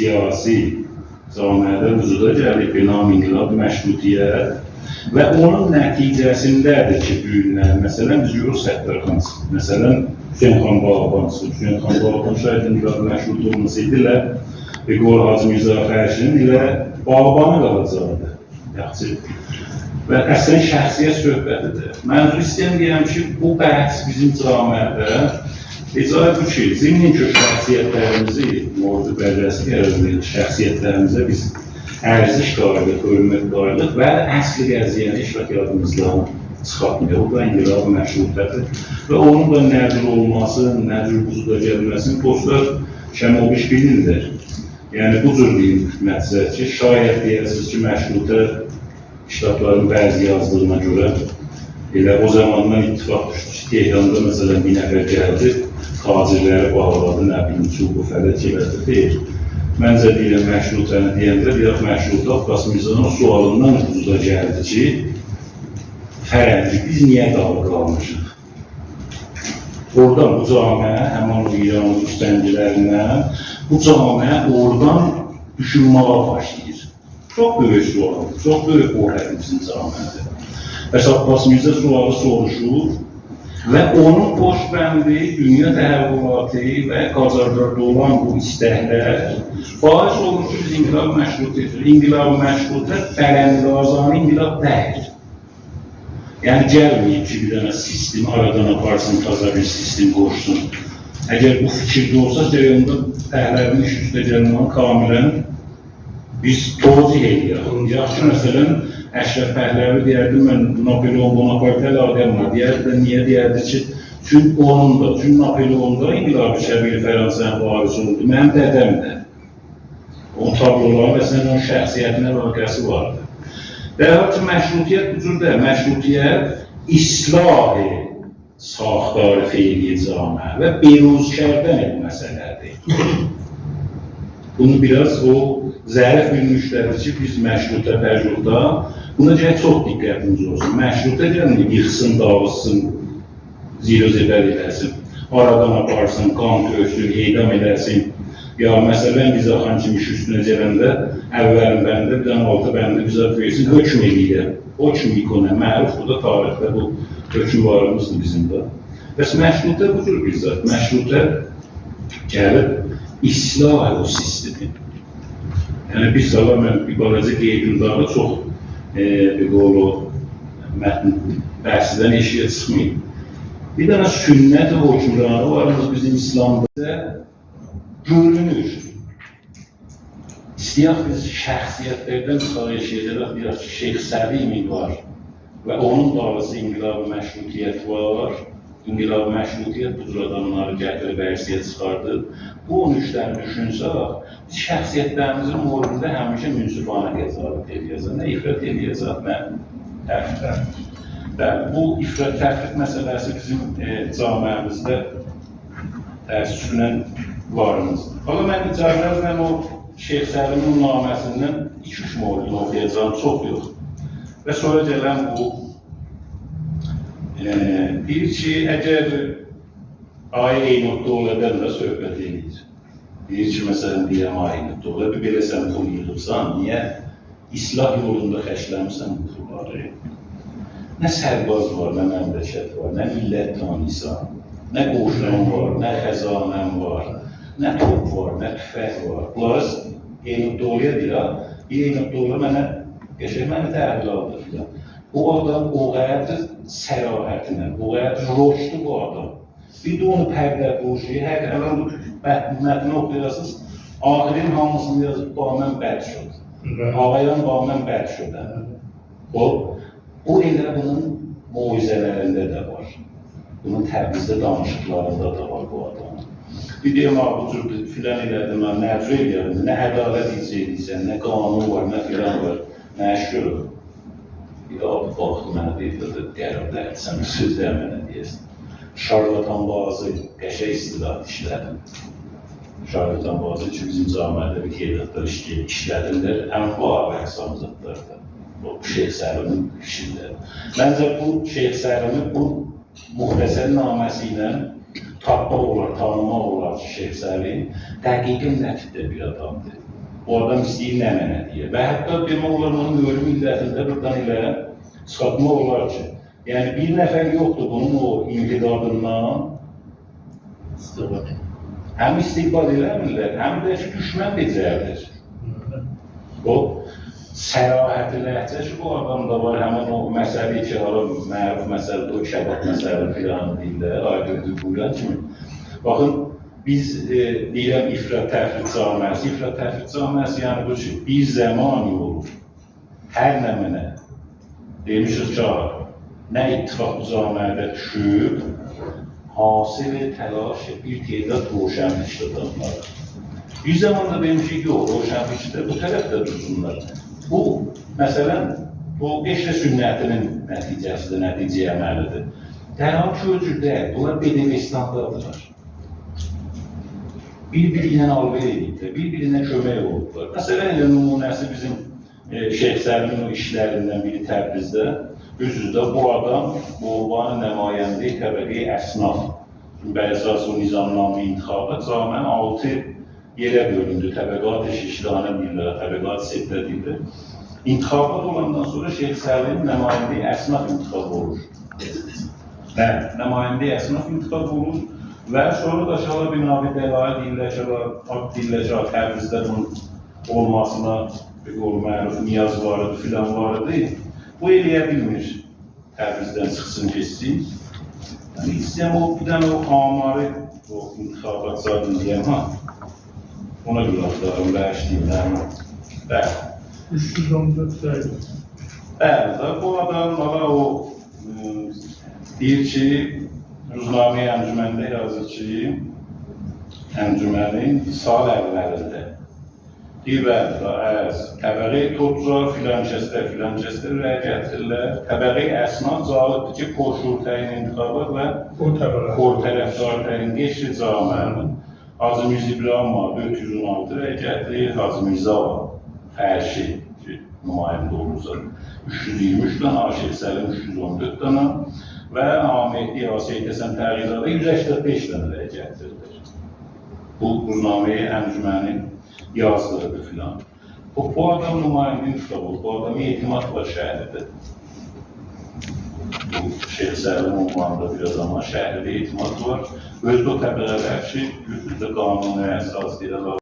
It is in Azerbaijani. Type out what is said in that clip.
siyasi camiədə vücuda gəlib bir nam İnqilab Məşrutiyyət və onun nəticəsindədir ki, bu günlər, məsələn, biz görürük Səttarxan çıxdı, məsələn, Hüseyn xan Bağban çıxdı, Hüseyn xan Bağban şayət İnqilab Məşrut olmasaydı elə Qol Hacı Mirza Fərşinin ilə Bağbanı qalacaqdı. Yaxşı. Və əslən şəxsiyyət söhbətidir. Mənzur istəyən deyirəm ki, bu bəhs bizim camiədə icra bu ki, zimnin ki, şəxsiyyətlərimizi, mövzu bərrəsi qərar şəxsiyyətlərimizə biz ərziş qayıdıq, hörmət qayıdıq və əsl qəziyyəni heç vaxt yadımızdan çıxartmıyor. O da İnqilab Məşrutədir və onun da nə cür olması, nə cür vücuda gəlməsini dostlar kəmobiş bilirlər. Yəni bu cür deyim məqsəd ki, şayət deyəsiniz ki, məşrutə kitabların bəzi yazdığına görə elə o zamandan ittifaq düşdü ki, Tehranda məsələn bir nəfər gəldi, tacirləri bağladı, nə bilim, çubuğu fələk elədi, xeyr. Məncə deyirəm, məşrutəni deyəndə, deyək, məşrutə Abbas Mirzanın o sualından vücuda gəldi ki, fərənci, biz niyə dağlı qalmışıq? Oradan bu camiə, həmin o İranın üstəncilərindən, bu camiə oradan düşünməyə başlayır. Çox böyük sualdır, çox böyük borc bizim camiədə. Bəs Abbas Mirzə sualı soruşur və onun boşbəndi, dünya təhəvvülatı və Qacarlarda olan bu istəklər bais olur ki, biz İnqilab Məşrutə, İnqilab Məşrutə bərəndazanı inqilab deyil. Yəni gəlməyib ki, bir dənə sistemi aradan aparsın, taza bir sistem qoşsun. Əgər bu fikirdə olsa, onda Pəhləvinin iş üstə gəlməyi kamilən biz tozih edirik. Yaxşı, məsələn, Əşrəf Pəhləvi deyərdi, mən Napoleon Bonaparte əlaqəm var. Deyərdi də, niyə deyərdi ki, çünki onun da, çünki Napoleonda İnqilab-ı Kəbir Fəransənin varisi oldu, mənim dədəm də. Onun tabloları, məsələn, onun şəxsiyyətinə əlaqəsi vardı. Dərhal ki, məşrutiyyət bu cür deyil. Məşrutiyyət islah-ı saxtar feili camiə və beruz kərdən bir məsələdir. Bunu biraz o zərif bir müştəri ki, biz məşrutə pəjuhda buna gərək çox diqqətimiz olsun. Məşrutə gəlmir, yıxsın, dağılsın, zir-zibər eləsin, aradan aparsın, qan töksün, edam eləsin. Ya məsələn, Riza xan kimi iş üstünə gələndə əvvəlin bəndə, bir dənə altı bəndə bizə versin, hökm eləyir. Hökm ikonə, məruf bu da tarixdə bu hökm varımızdır bizim də. Bəs məşrutə bu cür bir zat. Məşrutə gəlib islah o sistemi. Yəni biz hala mən bir balaca qeyd-ünvanı çox bir qolu mətn bəhsidən eşiyə çıxmayın. Bir dənə sünnət hökmranı varımız bizim İslamda görünür. İstəyək biz şəxsiyyətlərdən çıxar eşiyəcək, deyək ki, Şeyx Səlimi var və onun dalısı İnqilab-ı Məşrutiyyət var. İnqilab-ı Məşrutiyyət bu cür adamları gətirib ərsəyə çıxardı. Bu 13 dənə düşünsək, biz şəxsiyyətlərimizin mövzunda həmişə münsifana qəzavət eləyəcək, nə ifrat eləyəcək, nə təfrit. Və bu ifrat təfrit məsələsi bizim camiəmizdə təəssüflə varımızdır. Amma mən icazənizlə o Şeyx Səlimin naməsindən 2-3 mövzunu oxuyacağam, çox yox. Və sonra gələn bu deyir ki, əgər Ay Eynut-Dövlədən də söhbət eləyir. Deyir ki, məsələn, deyirəm Ay Eynut-Dövlə, bir belə sən pul yığıbsan, niyə islah yolunda xərcləmirsən bu pulları? Nə sərbaz var, nə məmləkət var, nə millət tanıysan, nə qoşun var, nə xəzanən var, nə top var, nə tüfəng var. Bunları Eynut-Dövləyə deyir, ha, Eynut-Dövlə mənə, qəşəng məni təhvil aldı filan. O adam o qədər sərahətinə, o qədər roşdu bu adam. Bir də onu pərdə qoşu, hər əvvəl bu mətni oxuyasınız, axirin hamısını yazıb, ba mən bəd şud. Ağayan ba mən bəd şud. O elə bunun moizələrində də var. Bunun Təbrizdə danışıqlarında da var bu adamın. Bir deyim, ha, bu cür filan elədim, mən nə cür eləyərdim, nə ədalət icra edirsən, nə qanun var, nə filan var, nə şur. Bir abi baxdı mənə deyir, deyirəm, sən sözlər mənə deyirsən. Şarlatan bazı, qəşəng istilah işlədim. Şarlatan bazı ki, bizim camiədə bir qeydiyyatlar işlədirlər, ənva və əqsam zatlarda. Bu Şeyx Səlimin işində. Məncə bu Şeyx Səlimi bu müxtəsər naməsi ilə Tapmaq olar, tanımaq olar ki, Şeyx Səlim dəqiqin nə tipdə bir adamdır. Bu adam istəyir nə mənə deyə. Və hətta demək olar onun ölüm illətində buradan elə çıxartmaq olar ki, yəni bir nəfər yoxdur bunun o imtidadından İstifadə. Həm istiqbal eləmirlər, həm də ki, düşmən becərilir. O sərahəti ləhcə ki, bu adamda var, həmin o məsələ ki, hala məruf məsələdir, o kebab məsələ filan deyirlər, aydın buyuran kimi. Baxın, biz deyirəm ifrat təfrit camiəsi, ifrat təfrit camiəsi yəni bu ki, bir zamanı olur, hər nə mənə demişiz ki, nə ittifaq bu camiədə düşüb, hasil təlaş bir tedad roşənfikir adamlar. Bir zamanda demişik, yox, roşənfikirlər bu tərəfdə dursunlar. Bu, məsələn, bu eşrə sünnətinin nəticəsidir, nəticə əməlidir. Dərhal ki, o cür deyil, bunlar Bedevistandadılar. Bir-biri ilə alver ediblər, bir-birinə kömək olublar. Məsələn, elə nümunəsi bizim Şeyx Səlimin o işlərindən biri Təbrizdə, üz-üzdə bu adam bu ünvanı nümayəndə təbəqə əsnaf. Çünki əsas o nizamnamə intixabat camiənin 6 yerə bölündü. Təbəqat-ı şişdanə deyirlər, təbəqat-ı sittə deyirlər. İntixabat olandan sonra Şeyx Səlim nümayəndə əsnaf intixab olur. Bəli, nümayəndə əsnaf intixab olur və sonra da şala binavi dəlail deyirlər ki, deyirlər ki, Təbrizdə bunun olmasına bir qol məruf niyaz var idi, filan var idi. Bu eləyə bilmir. Təbrizdən çıxsın, getsin. Yəni istəyəm o bir dənə o amarı, o intixabat zadını deyəm, ha. Ona görə axtarım, bağışlayın. Bəli. 314 sayı. Bəli, da, bu adam valla o deyir ki, Ruznaməyə əncüməndə yazır ki, əncümənin sal əvvəlində deyir, bəli, da, əz, təbəqə toccar filan kəsdə, filan kəsdə rəy gətirirlər. Təbəqə əsnaf cavabdır ki, korşur təyin intixabat və O təbəqə. kor tərəfdar təyin geçir camiənin. Hacı Mirza İbrahim var, 416 rəy gətirir, Hacı Mirza var, Fərşi ki, nümayəndə olursa 323 dənə, Şeyx Səlim 314 dənə və Ahmetli Seyid Həsən Təğizadə 185 dənə rəy gətirilir. Bu Ruznaməyə əncümənin yazdığıdır filan. Bu adam nümayəndə intixab olur, bu adama etimad var şəhərdə. Bu Şeyx Səlim ünvanında bir adama şəhərdə etimad var. Özdə o təbəqələr ki, üzdə qanuni əsas deyirlər,